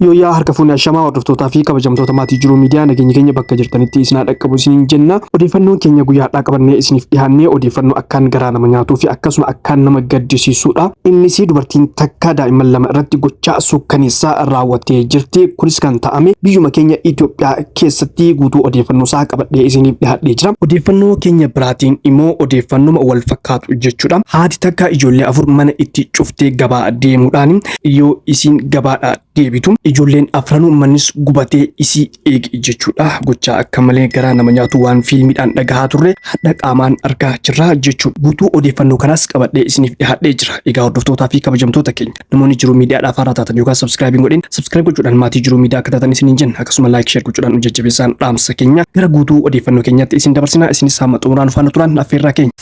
Yooyyaa harka fuunee ashamaa hordoftootaa fi kabajamtoota maatii jiruu miidiyaa nageenyi keenya bakka jirtanitti isin haa dhaqqabu isiniin jenna. Odeeffannoon keenya guyyaa har'aa qabannee isiniif dhiyaannee odeeffannoo akkaan garaa nama nyaatuu fi akkasuma akkaan nama gaddisiisuudha. Innis dubartiin takka daa'imman lama irratti gochaa suukkaneessaa raawwattee jirti. Kunis kan ta'ame biyyuma keenya Itoophiyaa keessatti guutuu odeeffannoo isaa qabadhee isiniif dhiyaadhee jira. Odeeffannoo keenya biraatiin immoo odeeffannuma wal fakkaatu jechuudha. Haati takka ijoollee afur mana itti cuftee gabaa deemuudhaan yoo isiin gabaadhaa deebitu ijoolleen afranuu mannis gubatee isii eege jechuudha. Gochaa akka malee garaa nama nyaatu waan fiilmiidhaan dhagahaa turre hadha qaamaan argaa jirra jechuudha. Guutuu odeeffannoo kanaas qabadhee isiniif dhiyaadhee jira. Egaa hordoftootaa fi kabajamtoota keenya namoonni jiruu miidiyaadhaaf haaraa taatan yookaan subscribe hin godhin subscribe gochuudhaan maatii jiruu miidiyaa akka taatan isiniin jenna. Akkasuma like share gochuudhaan nu jajjabeessaan dhaamsa keenya gara guutuu odeeffannoo keenyaatti isin dabarsina. Isinis hamma xumuraan faana turan affeerraa keenya.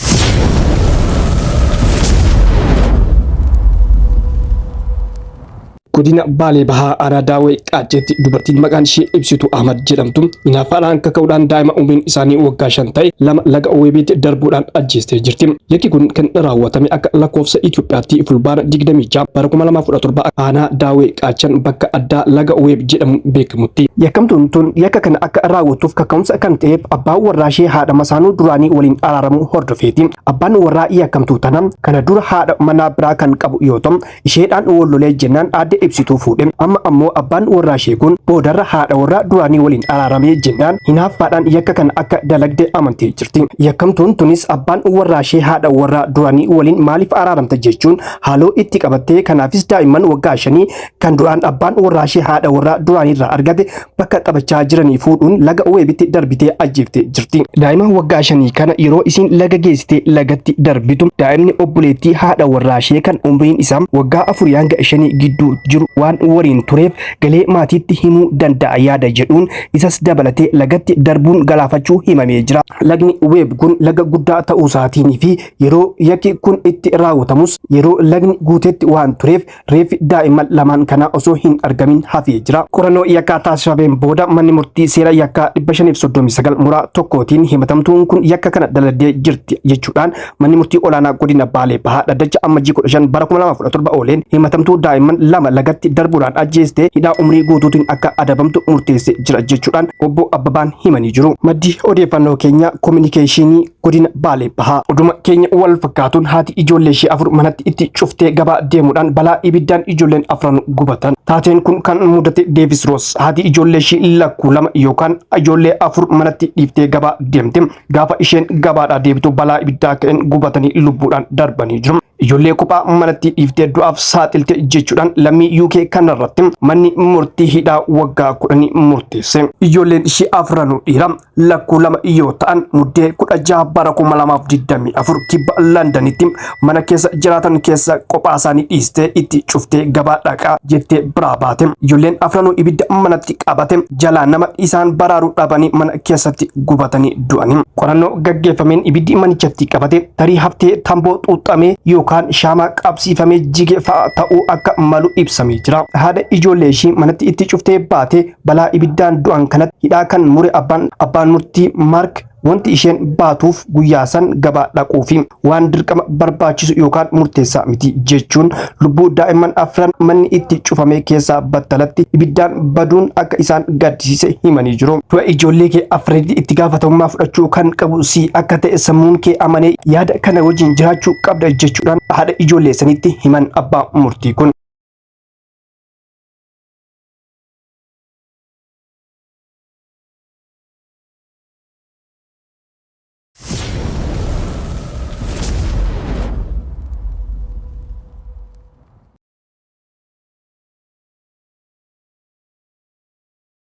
Godina Baalee Bahaa Aanaa Daawwee Qaacceetti dubartiin maqaan ishee Ibsituu Ahmad jedhamtu hinaaffaadhaan kaka'uudhaan daa'ima umriin isaanii waggaa 5 ta'e lama laga Weebiitti darbuudhaan ajjeestee jirti. Yakki kun kan raawwatame akka lakkoofsa Itoophiyaatti Fulbaana 26 bara 2017 Aanaa Daawwee Qaachan bakka addaa laga Weeb jedhamuun beekamutti. Yakkamtuun tun yakka kana akka raawwattuuf kaka'umsa kan ta'eef abbaan warraa ishee haadha masaanuu duraanii waliin araaramuu hordofeeti. Abbaan warraa yakkamtuu tana kana dura haadha manaa biraa kan qabu yoo ta'u, Isheedhaan wal lolee jennaan aadde Ibsituu fuudhe. Amma ammoo abbaan warraa ishee kun boodarra haadha warraa duraanii waliin araaramee jennaan hinaaffaadhaan yakka kana akka dalagde amantee jirti. Yakkamtuun tunis abbaan warraa ishee haadha warraa duraanii waliin maaliif araaramta jechuun haaloo itti qabattee kanaafis daa'imman waggaa shanii kan duraan abbaan warraa ishee haadha warraa duraaniirraa argate bakka taphachaa jiranii fuudhuun laga Weebitti darbitee ajjeeftee jirti. Daa'ima waggaa shanii kana yeroo isiin laga geessitee lagatti darbitu daa'imni obboleettii haadha warraa ishee kan umriin isaa waggaa afurii hanga shanii gidduu jiru waan waliin tureef galee maatiitti himuu danda'a yaada jedhuun isas dabalatee lagatti darbuun galaafachuu himamee jira. Lagni Weeb kun laga guddaa ta'uusaatiin fi yeroo yakki kun itti raawwatamus yeroo lagni guutetti waan tureef Reeffi daa'imman lamaan kanaa osoo hin argamin hafee jira. Qorannoo yakkaa taasifameen booda manni murtii seera yakkaa 539 muraa tokkootiin himatamtuun kun yakka kana daladdee jirti jechuudhaan manni murtii olaanaa godina Baalee Bahaa dhaddacha Ammajjii 15 bara 2017 ooleen himatamtuu daa'imman lama lagatti darbuudhaan ajjeeste hidhaa umrii guutuutiin akka adabamtu murteesse jira jechuudhaan obbo Abbabaan himanii jiru. Maddi odeeffannoo keenya kominikeeshinii godina Baalee Bahaa. Oduma keenya wal fakkaatuun haati ijoollee ishee afur manatti itti cuftee gabaa deemuudhaan balaa ibiddaan ijoolleen afran gubatan. Taateen kun kan mudate Deevis Roos haati ijoollee ishee lakkuu lama yookaan ijoollee afur manatti dhiiftee gabaa deemte. Gaafa isheen gabaadhaa deebitu balaa ibiddaa ka'een gubatanii lubbuudhaan darbanii jiru. Ijoollee kophaa manatti dhiiftee du'aaf saaxilte jechuudhaan lammii UK kanarratti manni murtii hidhaa waggaa kudhanii murteesse. Ijoolleen ishee afranuu dhiira lakkuu lama yoo ta'an Muddee 16 bara 2024 kibba Londanitti mana keessa jiraatan keessa kophaa isaanii dhiistee itti cuftee gabaa dhaqaa jettee biraa baate. Ijoolleen afranuu ibidda manatti qabate jalaa nama isaan baraaruu dhabanii mana keessatti gubatanii du'ani. Qorannoo gaggeeffameen ibiddi manichatti qabate tarii haftee tamboo xuuxxamee yookaan shaamaa qabsiifamee jige fa'a ta'uu akka malu ibsamee jira. Haadha ijoollee ishii manatti itti cuftee baate balaa ibiddaan du'an kanatti hidhaa kan mure abbaan abbaan murtii Maark wanti isheen baatuuf guyyaa san gabaa dhaquufi waan dirqama barbaachisu yookaan murteessaa miti jechuun lubbuu daa'imman afran manni itti cufamee keessaa battalatti ibiddaan baduun akka isaan gaddisiise himanii jiru. Du'a ijoollee kee afranitti itti gaafatamummaa fudhachuu kan qabu si akka ta'e sammuun kee amanee yaada kana wajjin jiraachuu qabda jechuudhaan haadha ijoollee sanitti himan abbaa murtii kun.